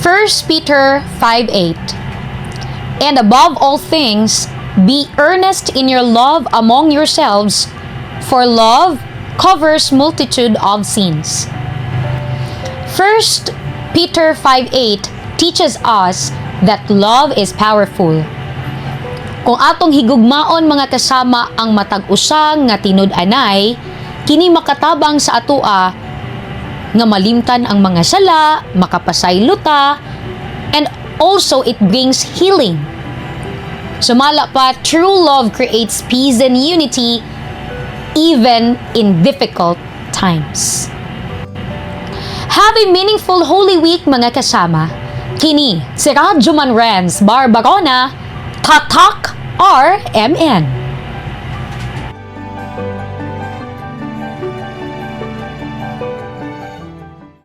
1 Peter 5:8. And above all things, be earnest in your love among yourselves, for love covers multitude of sins. 1 Peter 5:8 teaches us that love is powerful. Kung atong higugmaon, mga kasama, ang matag usa nga tinud-anay, kini makatabang sa atoa nga malimtan ang mga sala, makapasaylo ta, and also it brings healing. Sumala pa, true love creates peace and unity even in difficult times. Have a meaningful Holy Week, mga kasama. Kini si Radyoman Renz Barbarona, Tatak RMN.